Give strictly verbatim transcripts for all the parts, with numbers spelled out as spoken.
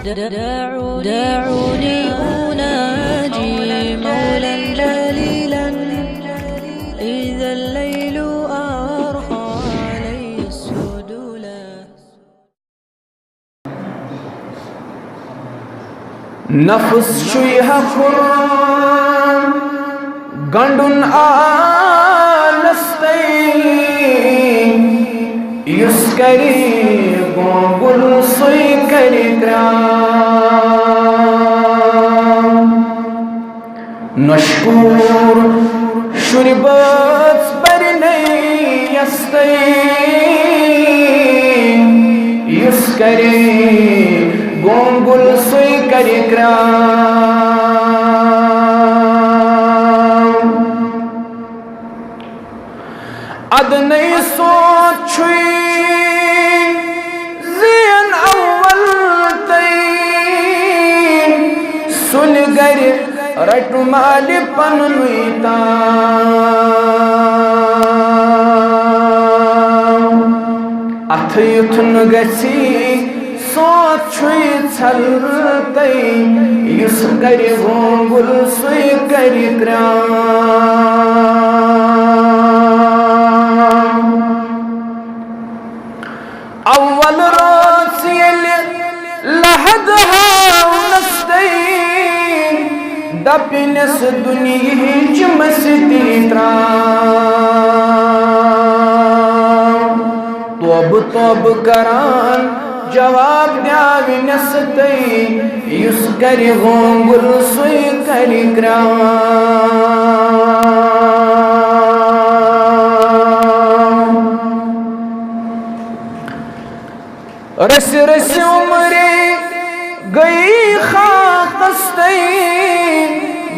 دعوني أناجي مولا جليلا إذا الليل أرخى علي السدولا. نفس چھُے ہکھُر گنڈُن آلس تٔمۍ، یُس کرِ گونگُل سُے کرِ کرٛام۔ نشکور شُرۍ بٲژ پرنَے یَس تٔمۍ، یُس کرِ گونگُل سُے کرِ کرٛام۔ ادنَے سونٛت چھُے زین اول تٔمۍ، سُلہِ گرِ رٹہِ مالہِ پننُے تام۔ اتھٕ یُتھ نہٕ گژھی سونٛت چھُے ژھل تٔمۍ، یُس کرِ گونگُل سُے کرِ کرٛام۔ اول رٲژ ییٚلہِ لحد ہاونس تٔمۍ، دپنس دُنیہٕچ مستی ترٛام۔ توبہٕ توبہٕ کران جواب دیاونس تٔمۍ، یُس کرِ گونگُل سُے کرِ کرٛام۔ رسہِ رسہِ عمرے گٔیی خاکس تٔمۍ،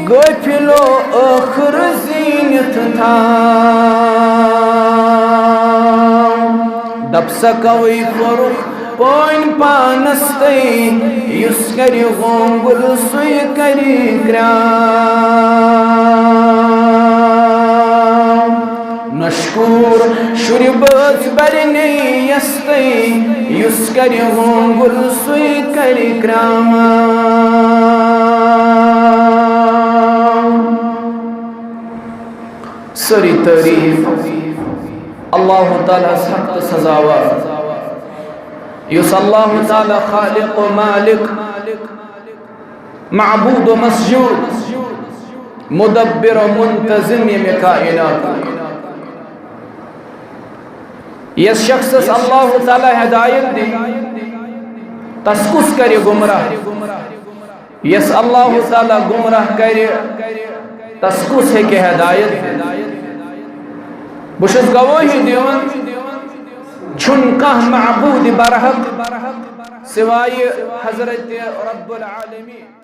غٲفلو ٲخر زیٖنِتھ تھام۔ دپ سا کوے کوٚرُکھ پٲنۍ پانس تٔمۍ، یُس کرِ گونگُل سُے کرِ کرٛام۔ نشکور شُرۍ بٲژ برنَے یَس تٔمۍ، یُس کرِ گونگُل سُے کرِ کرٛام۔ سٲری تعریٖف اللہ تعالیٰ ہس حق تہٕ سزاوار، یُس اللہ تعالیٰ خالق و مالک، معبود و مسجود، مدبر و منتظم ییٚمہِ کائناتُک۔ یس شخصس اللہ تعالیٰ ہدایت دی، تس کُس کرِ گمراہ؟ یس اللہ تعالیٰ گمراہ کرِ، تس کُس ہیٚکہِ ہدایت دِتھ؟ بہٕ چھُس گوٲہی دِوان، چھُنہٕ کانٛہہ معبود برحق سوائے حضرت رب العالمین۔